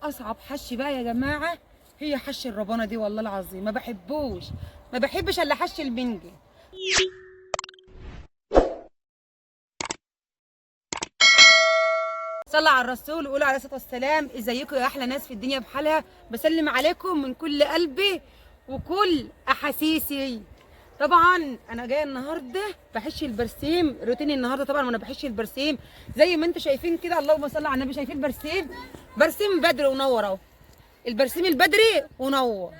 اصعب حش بقى يا جماعة هي حش الربانه دي، والله العظيم ما بحبوش، ما بحبش الا حش المنجل. صلى على الرسول وقولوا عليه الصلاة والسلام. ازيكم يا احلى ناس في الدنيا بحالها؟ بسلم عليكم من كل قلبي وكل احاسيسي. طبعا انا جاية النهارده بحش البرسيم، روتيني النهارده طبعا وانا بحش البرسيم زي ما انتم شايفين كده. اللهم صل على النبي. شايفين برسيم؟ برسيم بدري ونور اهو، البرسيم البدري ونور.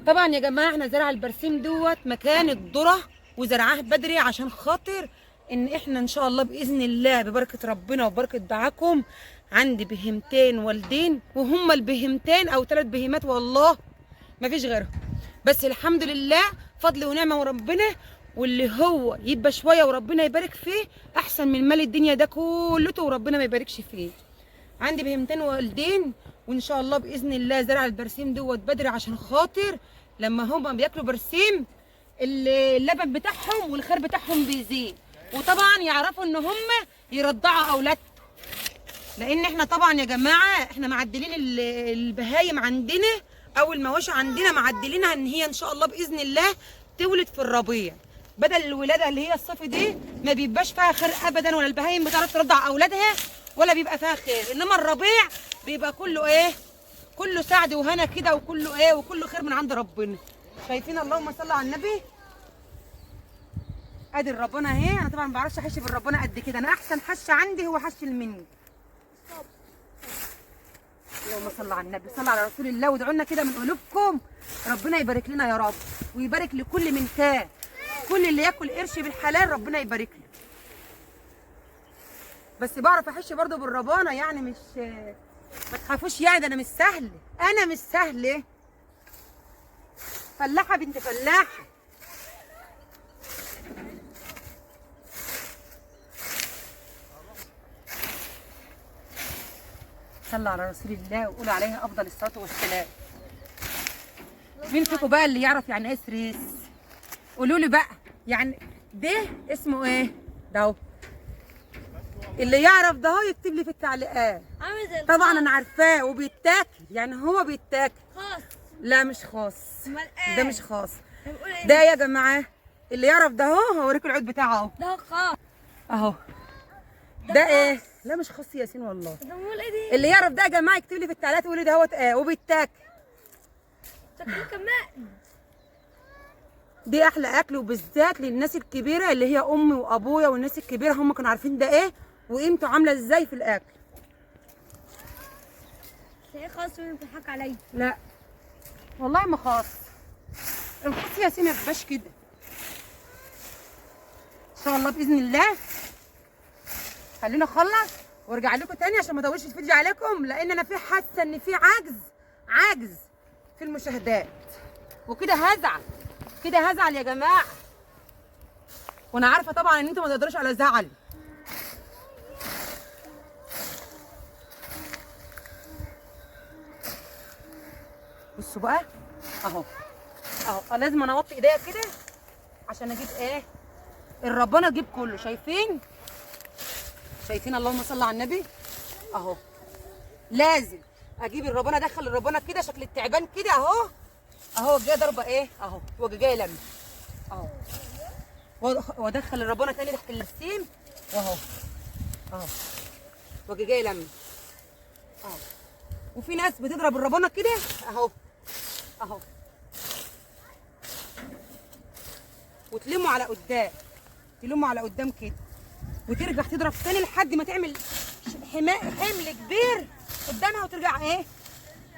طبعا يا جماعة احنا زرع البرسيم دوت مكان الذرة وزرعاه بدري عشان خاطر ان احنا ان شاء الله باذن الله ببركة ربنا وبركة دعاكم عندي بهيمتين والدين، وهما البهيمتين او 3 بهيمات والله ما فيش غيرهم، بس الحمد لله فضل ونعمه وربنا، واللي هو يبقى شوية وربنا يبارك فيه احسن من مال الدنيا ده كلته وربنا ما يباركش فيه. عندي بهيمتين والدين، وان شاء الله باذن الله زرع البرسيم دوت بدري عشان خاطر لما هما بياكلوا برسيم اللبن بتاعهم والخير بتاعهم بيزيد، وطبعا يعرفوا ان هم يرضعوا اولادهم. لان احنا طبعا يا جماعة احنا معدلين البهايم عندنا او المواشي عندنا معدلينها ان هي ان شاء الله باذن الله تولد في الربيع، بدل الولادة اللي هي الصيف دي ما بيبقاش فيها خير ابدا، ولا البهايم بتعرف ترضع اولادها ولا بيبقى فيها خير. انما الربيع بيبقى كله ايه؟ كله سعد وهنا كده، وكله ايه؟ وكله خير من عند ربنا. شايفين؟ اللهم صل على النبي. ادي الربانه اهي. انا طبعا ما بعرفش احش بالربانه قد كده، انا احسن حش عندي هو حش المنجل. اللهم صل على النبي، صل على رسول الله، وادعوا لنا كده من قلوبكم ربنا يبارك لنا يا رب، ويبارك لكل من كان، كل اللي ياكل قرش بالحلال ربنا يبارك له. بس بعرف احش برضه بالربانه، يعني مش ما تخافوش يعني، ده انا مش سهل، انا مش سهلة، فلاحة بنت فلاحة. صلى على رسول الله وقولوا عليها افضل الصلاة والسلام. مين فيكم بقى اللي يعرف يعني ايه سريس؟ قولوا لي بقى، يعني ده اسمه ايه؟ ده اهو، اللي يعرف ده اهو يكتب لي في التعليقات. طبعا انا عارفاه وبيتاكل، يعني هو بيتاكل. خاص؟ لا مش خاص، ده مش خاص. ده يا جماعة اللي يعرف ده اهو، هوريكم العود بتاعه اهو. ده خاص اهو. ده ايه؟ لا مش خاص يا ياسين والله. اللي يعرف ده يا جماعة يكتب لي في التعليقات ويقول لي ده هوت ايه وبيتاكل. شكله كمان دي احلى اكل، وبالذات للناس الكبيرة اللي هي امي وابويا والناس الكبيرة، هم كانوا عارفين ده ايه وقيمته عامله ازاي في الاكل. ايه خاص بيضحك عليا؟ لا والله ما خاص، الخاص يا ياسين ما بيبقاش كده. ان شاء الله باذن الله خلينا اخلص وارجع لكم تاني عشان ما اطولش الفيديو عليكم، لان انا في حاسه ان في عجز في المشاهدات وكده. هزعل كده، هزعل يا جماعة، وانا عارفه طبعا ان انتوا ما تقدروش على زعل. بصوا بقى اهو اهو، لازم انا اوطي ايديا كده عشان اجيب ايه؟ الربانه اجيب كله. شايفين؟ شايفين؟ اللهم صل على النبي اهو. لازم اجيب الربانه، ادخل الربانه كده شكل التعبان كده اهو اهو، جاية ضربه ايه اهو، وجاية لم اهو، وادخل الربانه تاني تحت البسيم واهو اهو، وجاية لم اهو. وفي ناس بتضرب الربانه كده اهو اهو، وتلموا على قدام، تلموا على قدام كده، وترجع تضرب تاني لحد ما تعمل حمل كبير قدامها، وترجع ايه؟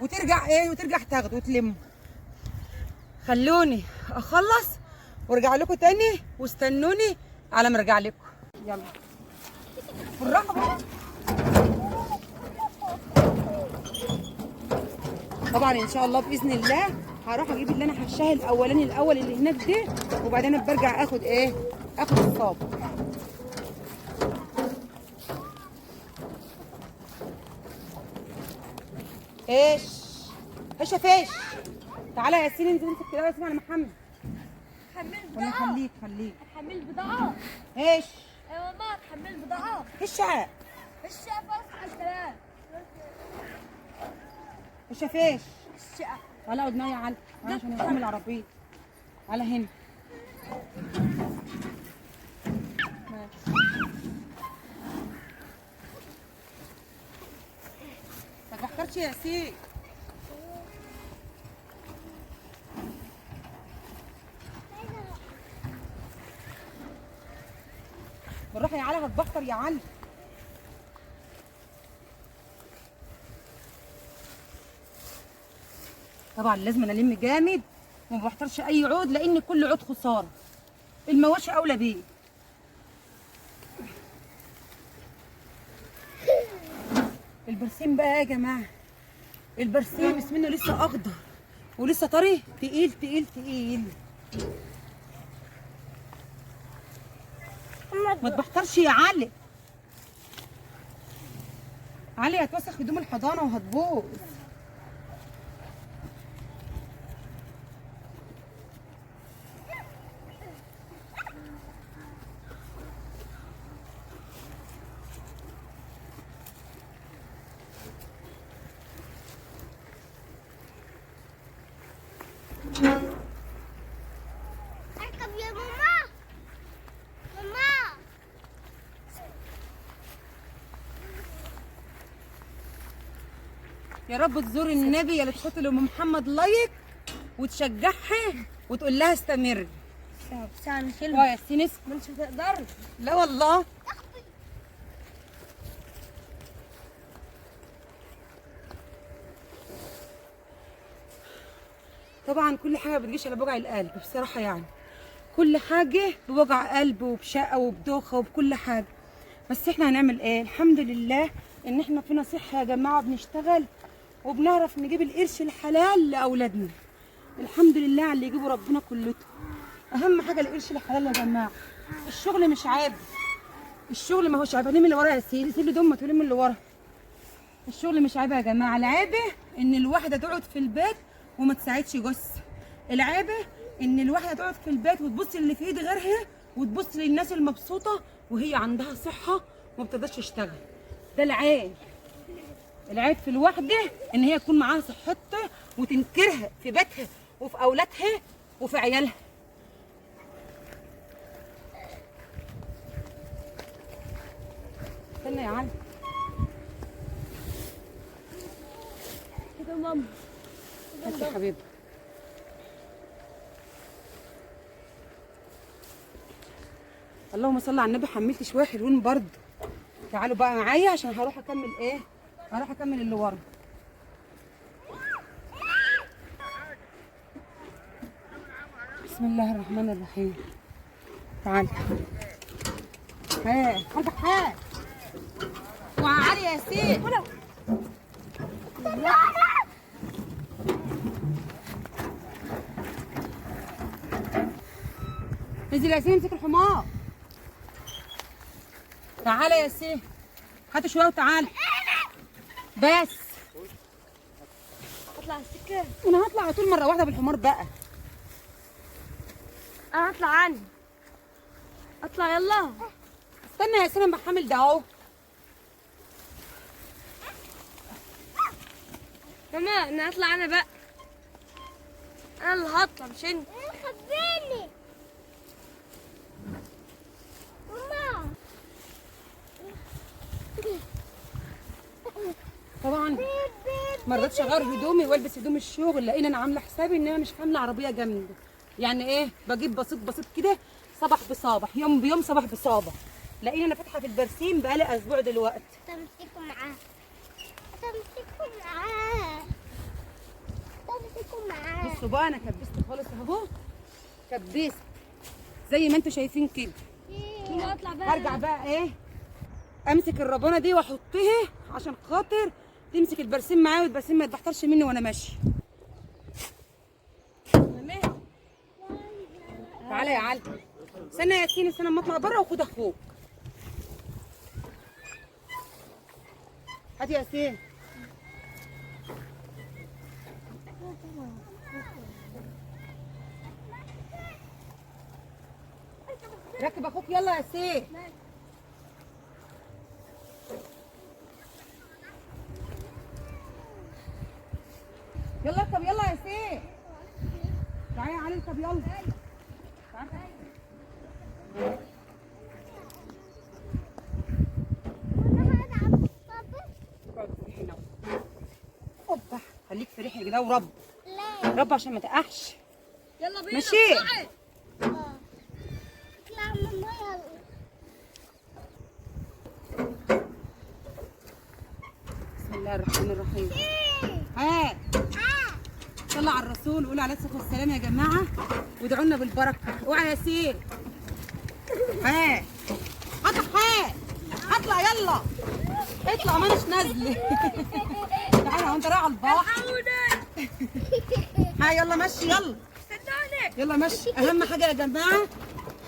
وترجع ايه؟ وترجع تاخده وتلمه. خلوني اخلص وارجع لكم تاني، واستنوني على ما ارجع لكم. يلا بالراحة بقى. طبعا ان شاء الله باذن الله هروح اجيب اللي انا حشاه الاولاني الاول اللي هناك ده، وبعدين برجع اخد ايه؟ اخد الصاب. ايش ايش يا فيش؟ تعالى يا ياسين انزل امسك كده يا ياسين على محمد. حمل ولا بضاعة. خليك خليك. هتحمل بضاعة. ايش؟ يا ماما هتحمل بضاعة. ايش؟ الشقة فصل الكلام. الشفاش. الشقة. تعالى اقعد معايا يا علي، تعالى عشان نحمل العربية. تعالى هنا. ما تفكرش يا سيد. بالراحة يا علي، هتبختر يا علي. طبعا لازم انا الم جامد وما بحترش اي عود، لان كل عود خسارة. المواشي اولى بيه. البرسيم بقى يا جماعة، البرسيم اسمنه لسه اخضر ولسه طري، تقيل تقيل تقيل. ما تبحترش يا علي. علي هتوسخ هدوم الحضانة وهتبوظ. اركب يا ماما. ماما يا رب تزور النبي يا اللي تحط لام محمد لايك وتشجعها وتقول لها استمر. اه يا سينس ما انتش هتقدر. لا والله. طبعا كل حاجة بتجيش على بوجع القلب بصراحة، يعني كل حاجة بوجع قلب وبشقه وبدوخه وبكل حاجة، بس احنا هنعمل ايه؟ الحمد لله ان احنا فينا صحة يا جماعة، بنشتغل وبنعرف نجيب القرش الحلال لاولادنا. الحمد لله على اللي يجيبه ربنا كلته. اهم حاجة القرش الحلال يا جماعة. الشغل مش عيب، الشغل ما هوش عيب. لم اللي ورا يا سيدي، سيب لي دمك ولم اللي ورا. الشغل مش عيب يا جماعة، العيبه ان الواحدة تقعد في البيت وما تساعدش جوزها. العيبه ان الواحدة تقعد في البيت وتبص اللي في ايد غيرها وتبص للناس المبسوطه وهي عندها صحة وما بتقدرش تشتغل. ده العيب. العيب في الواحدة ان هي يكون معاها صحتها وتنكرها في بيتها وفي اولادها وفي عيالها. استنى يا علي كده ماما. هات يا حبيبي. اللهم صل على النبي. حملت شوية حلوين برضه. تعالوا بقى معايا عشان هروح اكمل ايه؟ هروح اكمل اللي ورا. بسم الله الرحمن الرحيم. تعال ها ها وعلي يا سيد. انزل يا سيد، امسك الحمار. تعالى يا سيد، هاتوا شوية وتعالى. بس اطلع السكة. انا هطلع على طول مرة واحدة بالحمار بقى. انا هطلع عني. اطلع يلا. استنى يا سيد، انا بحمل ده اهو. ماما انا هطلع انا بقى. انا اللي هطلع مش انت. خبيني ماما. طبعا ما رضيتش اغير هدومي والبس هدوم الشغل، لان انا عامله حسابي ان انا مش حامله عربية جامدة. يعني ايه؟ بجيب بسيط بسيط كده، صباح بصباح، يوم بيوم، صباح بصباح، لان انا فاتحة في البرسيم بقالي اسبوع دلوقتي. تمسكوا معاه، تمسكوا معاه، تمسكوا معاه. بصوا بقى انا كبست خالص اهو، كبست زي ما انتم شايفين كده. هرجع بقى ايه؟ امسك الربانه دي واحطها عشان خاطر تمسك البرسيم معايا والبرسيم ما يتبحترش مني وانا ماشية. تمام. تعالى يا علي. استنى يا ياسين، استنى اما اطلع بره وخد اخوك. هات يا ياسين. ركب اخوك يلا يا ياسين. يلا اركب يلا يا سيف. تعالى يا علي اركب يلا. تعالى. اقعد في هنا. اوبا خليك في ريحك كده ورب. رب عشان ما تقعش. يلا بينا. ماشي. اطلعي. بسم الله الرحمن الرحيم. ها صلى على الرسول وقولوا عليه الصلاة والسلام يا جماعة، وادعوا لنا بالبركة. اوعى يا سيف. ها اطلع، ها اطلع، يلا اطلع، ما اناش نازله. تعالى هو انت رايح على البحر. الحقوني. ها يلا مشي، يلا استنوني. يلا مشي. اهم حاجة يا جماعة،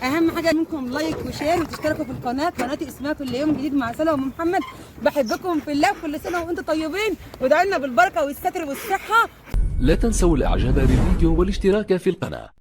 اهم حاجة منكم like و share وتشتركوا في القناة. قناتي اسمها كل يوم جديد مع سلا وام محمد. بحبكم في الله، كل سنة وانتم طيبين، وادعوا لنا بالبركة والستر والصحة. لا تنسوا الاعجاب بالفيديو والاشتراك في القناة.